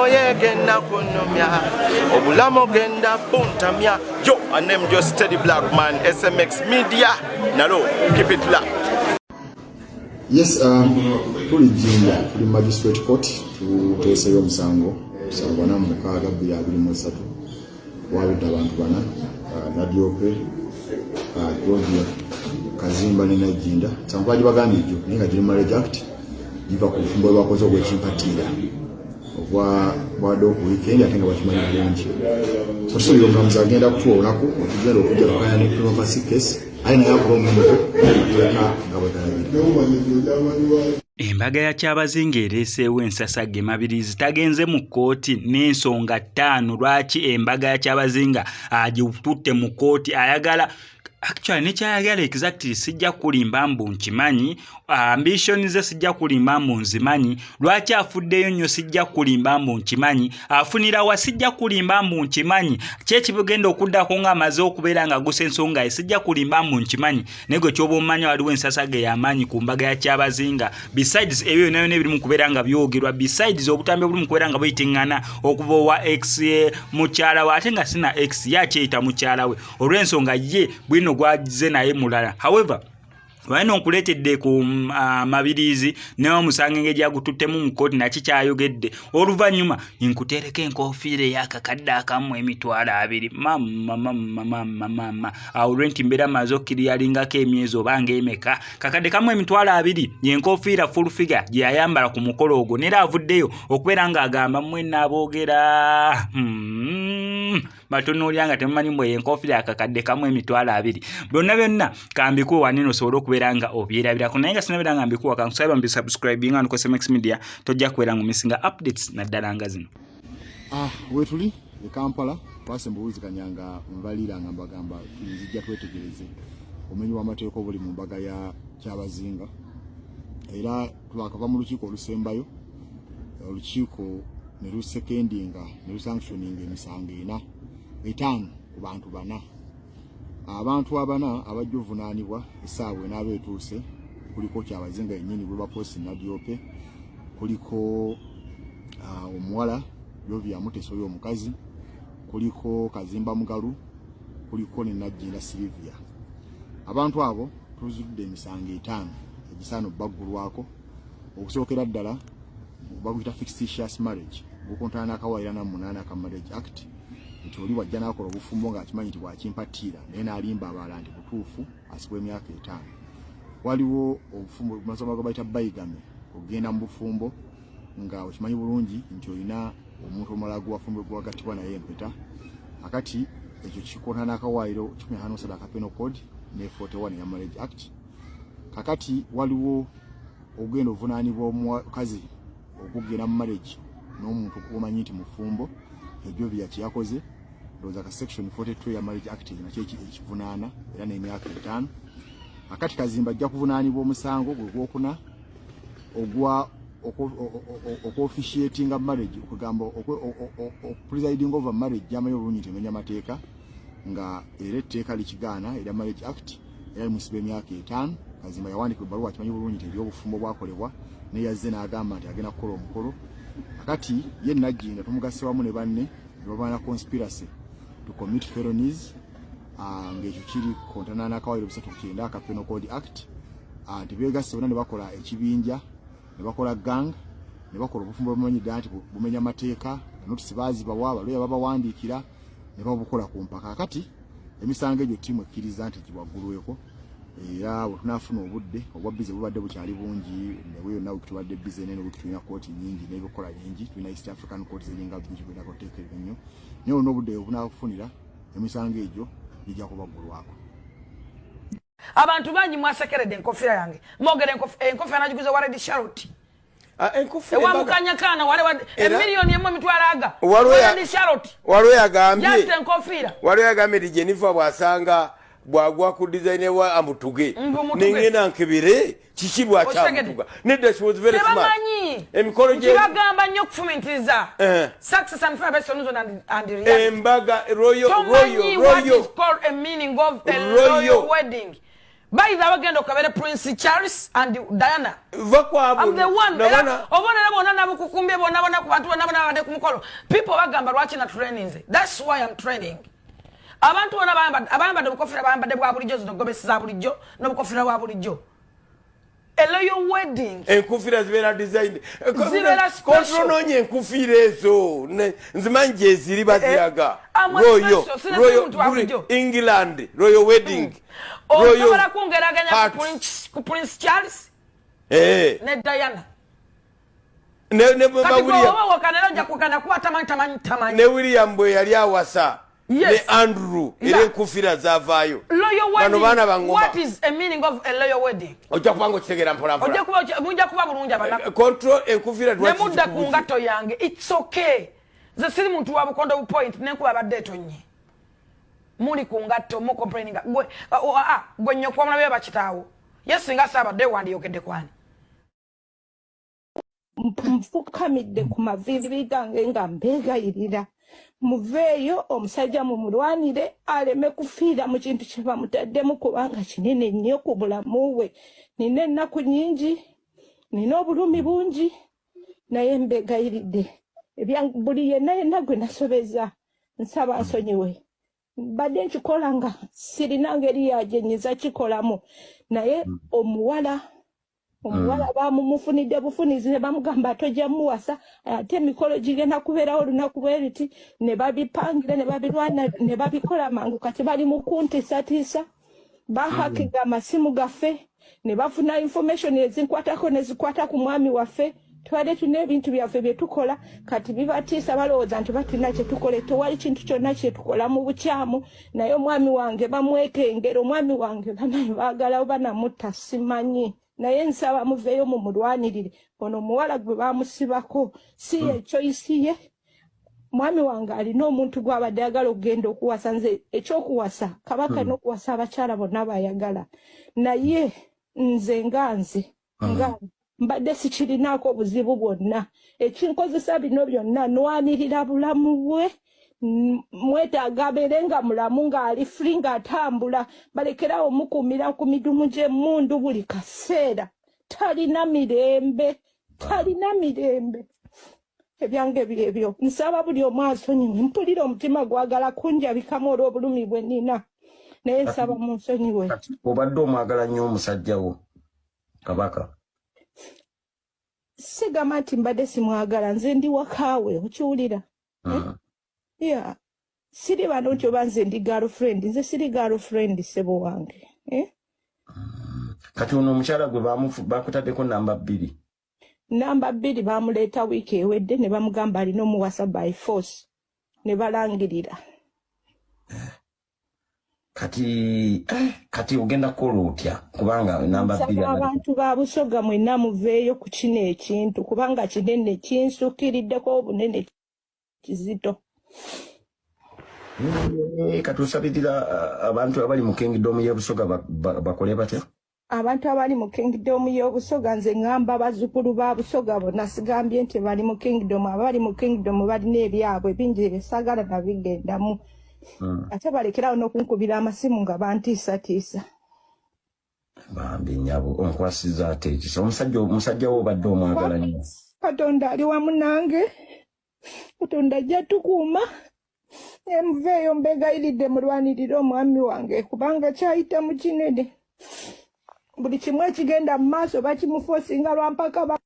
Yegenda kunumya obulamu, genda buntamya. Yo, anem jo Steady Black Man, SMX Media nalo, keep it locked. Yes, tuli Jinja, tuli magistrate court, tuteeseyo omusango 76/2023, wabidde abantu bana, Nadiope, Jovia, Kazimba ne Najinda. Musango bagibagambye jjo, naye nga giri Marriage Act, giva ku bufumbo bwe bakoze ogw'ekimpatiira ogwa bwadde ku weekend, ate nga bakimanyi bulungi. So tusuubira omulamuzi agenda kutuwa olunaku otugenda okujja tukaya ne prima facie case, aye naye akola omulimu gwe mateeka nga bwe galagira. Embaga ya Kyabazinga ereeseewo ensasagge. Mabirizi tagenze mu kkooti n'ensonga 5 lwaki embaga ya Kyabazinga agitutte mu kkooti. Ayagala, actually nekyayagala exactly sijja kulimba mbu nkimanyi, ambition ze sijja kulimba mbu nzimanyi, lwaki afuddeyo nnyo sijja kulimba mbu nkimanyi, afunira wa sijja kulimba mbu nkimanyi, kyekibigenda okuddako ng'amaze okubeera nga gusa ensonga ye sijja kulimba mbu nkimanyi. Naye gwe kyoba omanya, waliwo ensasage y'amaanyi ku mbaga ya Kyabazinga. Besides ebyo byonna byonna ebiri mu kubeera nga byogerwa, besides obutambi obuli mu kubeera nga buyitiŋŋana okuva owa ex mukyala we, ate nga sina ex, ye akyeyita mukyala we olw'ensonga ye bwino gwagize naye mulala. However, walina nkuleetedde ku Mabirizi naye omusango engeri gyagututtemu mu kkooti naki kyayogedde. Oluvannyuma nkuteereko enkofiira ey'akakadde akamu 20,000. Mama, mama, mama, mama, awo lwenti mbeera maze okkiriyalingako emyezi oba ng'emeka. Kakadde kamu 20,000 yenkofiira Full Figure gye yayambala ku mukolo ogwo, neera avuddeyo okubeera ng'agamba mwenna aboogera batunuulira nga temumanyi mbwe enkofiira akakadde kamu 20,000. Byonna byonna kambikuwa wanene osobole okubeera nga obyerabirako, naye nga sinabeera nga mbikuwa, kankusaba mbisubscribinga ku SMX Media, tojja kubeera nga omissinga updates naddala nga zino. Ah, wetuli e Kampala, twasemba owuliziganya nga nbalira nga mbagamba nzijja twetegereze omumenyi w'amateeka obuli mu mbaga ya Kyabazinga. Era twakava mu lukiiko olusembayo, olukiiko ne lusecondinga ne lusanctioninga emisango ena, etaano ku bantu bana. Abantu abana abajja ovunaanibwa essaawa enaaba etuuse kuliko Kyabazinga yennyini, Wilberforce Nadiope, kuliko omuwala Jovia Mutesa oyo omukazi, kuliko Kazimba Mugalu, kuliko ne Najjinda Silivia. Abantu abo tuzudde emisango etaano egisaana obbaggulwako. Okusookera ddala baguyita fictitious marriage, gukontana n'akawaayiro 48 aka Marriage Act, nti oli wajja n'akola obufumbo ng'akimanyi nti bwakimpatiira, naye n'alimba abalala nti butuufu, asibwa emyaka 5. Waliwo obufumbo masoma gwe bayita bigamy, okugenda mu bufumbo nga okimanyi bulungi nti olina omuntu omulala gwewafumbo gwagattibwa naye empeta. Akati ekyo kikontana n'akawaayiro 153 aka Penal Code ne 41 eya Marriage Act. Kakati waliwo ogenda ovunaanibwa omukazi okugenda mu marriage n'omuntu omanyi nti mufumbo. Ebyo bya kyeyakoze, ndowooza ka section 42 ya Marriage Act nakyo ekivunaana era n'emyaka 5. Akati Kazimba ajja kuvunaanibwa omusango gwe gwokuna ogwa okuofficiatinga marriage, okugamba presiding over marriage gyamanyi obulungi nti emenya mateeka, nga era etteeka likigaana era Marriage Act, era limusiba emyaka 5. Kazimba yawandiika ebbaluwa akimanyi bulungi nti ebyobufumbo bwakolebwa, naye yazze n'agamba nti agenda kukola omukolo. Akati ye Najjinda tumugasse wamu ne banne ne babana conspiracy to commit felonies, ng'ekyo kiri kontana n'akawaayiro 390 aka Penal Code Act, nti beegasse bonna ne bakola ekibinja ne bakola gang ne bakola obufumbo bwebamanyi ddala nti bumenya mateeka. Notisi baazibawa, baloya babawandiikira, ne babukola ku mpaka. Akati emisango egyo ttiimu ekkiriza nti giwaggulweko, era bwe tunaafuna obudde obwa busy bubadde bukyali bungi, newe yonna wiiki tubadde busy, nene wiiki tulina kooti nyingi n'ebikola bingi, tulina East African Court ziringa bingi bwenako teekerera nnyo, naye olina obudde obunakufunira emisango egyo gijja kubaggulwako. Abantu bangi mwasekeredde enkofiira yange, mwogera enkofiira nagiguze wa Red Charlotte. Ah, enkofiira ewa mukanyakaana wale 1 million emitwalo aga. Waliwo Red Charlotte. Waliwo yagambye Just enkofiira. Waliwo yagambye nti Jennifer bw'asanga bw'agwa ku design wa amutuge. Mbu mutuge. Nengenda nkebere kiki lwaki Okitegedde? amutuga. Nedda, she was very smart. Tebamanyi. Emikolo gye Nkibagamba nnyo okufumintiriza. Success and failure based on reason and reality. Embaga royal Tomanyi royal what royal is called a meaning of a Royal. royal wedding. Bayidha abagenda okabere Prince Charles and Diana. Va kwabo. I'm the one. Era obona bona nabukukumbye bona bona ku bantu bona bona abadde ku mukolo. People bagamba lwaki na trainings. That's why I'm training. Abantu bona abayambadde obukofira, bayambadde bwa bulijjo, zino gomesi za bulijjo n'obukofira bwa bulijjo. A royal wedding. Enkufiira zibeera design. Zibeera special. Kontronoonye enkufiira ezo. Nzimanyi gye ziri baziraga. I'm a Royal, special. Sina Royal, muntu wa bulijjo. England, Royal Wedding. Royal Osobola kungeraganya Heart. Ku Prince Charles ne Diana. Ne bwe Kati ba gwe William. oba wokana era ojja kukana kuba tamanyi, tamanyi, tamanyi. Ne William bwe yali awasa. Yes. Ne Andrew, era enkufiira zaavaayo. Royal Bano wedding. baana ba ngoma. What is a meaning of a royal wedding? Ojja kuba ng'okitegeera mpola mpola. Ojja kuba mujja kuba bulungi abanaku. Control enkufiira Ne lwaki mudda ku zikubuze? ngatto yange. It's okay. Nze siri muntu wa bukondo bu point, n'enkuba abadde etonnye. Muli ku ngatto, mu complaininga. Gwe, oh, ah, gwe nnyoko wamulabe oba kitaawo. Ye singa saabadde wandiyogedde kwani? Nfukamidde ku maviivi gange nga mbeegayirira, muveeyo omusajja mumulwanire aleme kufiira mu kintu kye bamutaddemu, kubanga kinene nnyo ku bulamu bwe. Nina ennaku nnyingi, nina obulumi bungi, naye mbeegayiridde. Buli yenna yenna gwe nasobeza nsaba nsonyiwe. Mbadde nkikola nga sirina ngeri ya gye nnyinza kikolamu, naye omuwala bamumufunidde bufunizi ne bamugamba tojja muwasa, ate emikolo gigenda kubeerawo olunaku bwe luti, ne babipangira ne babirwana ne babikola mangu. Kati bali mu kuntiisatiisa, bahakinga amasimu gaffe ne bafuna information ezinkwatako ne zikwata ku mwami waffe. Tubadde tulina ebintu byaffe bye tukola, kati bibatiisa, balowooza nti batulina kye tukola. Tewali kintu kyonna kye tukola mu bukyamu, naye omwami wange bamwekengera. Omwami wange banaye baagala banamutta, simanyi, naye nsaba muveeyo mumulwanirire. Ono omuwala gwe bamusibako si ye choice ye. Mwami wange alina omuntu gw'abadde ayagala okugenda okuwasa. Nze ekyokuwasa kabaka n'okuwasa abakyala bonna bayagala, naye nze nga nze nga mbadde sikirinaako buzibu bwonna. Ekinkozesa bino byonna nwanirira bulamu bwe. Mwetaaga abeere nga mulamu, ng'ali free, ng'atambula. Balekerawo mukuumira ku midumu gy'emmundu buli kaseera. Talina mirembe, talina mirembe. Ebyange byebyo. Nsaba buli omu asonyiwe. Mpulira omutima gwagala kunjabikamu olw'obulumi bwe nnina, naye nsaba munsonyiwe. Kati obadde omwagala nnyo omusajja wo kabaka? Sigamba nti mbadde simwagala. Nze ndi wakaawe, okiwulira? Yeah. Siri bano nti oba nze ndi girlfriend. Nze siri girlfriend, sebo wange, eh? Kati ono omukyala gwe bakutaddeko namba 2? Namba 2 bamuleeta wiiki ewedde ne bamugamba alina omuwasa by force, ne balangirira. Kati ogenda kukola otya, kubanga namba 2 Nsaba abantu ba Busoga mwenna muveeyo ku kino ekintu, kubanga kinene, kinsukiriddeko obunene, kizito. Kati osabirira abantu abali mu kingdom y'e Busoga bakole batya? Abantu abali mu kingdom y'Obusoga, nze ŋŋamba bazzukulu ba Busoga bonna. Sigambye nti bali mu kingdom. Abali mu kingdom balina ebyabwe bingi ebyesaagala nabigendamu. Ate balekerawo n'okunkubira amasimu nga bantiisatiisa. Bambi nyabo, onkwasiza ate ekisa. Omusajja wo obadde omwagala nnyo. Katonda ali wamu nange, Katonda ajja tukuuma. Emuveeyo, mbegayiridde, mulwanirire omwami wange, kubanga kyayita mu kinene. Buli kimu ekigenda mu maaso bakimufosinga lwampaka.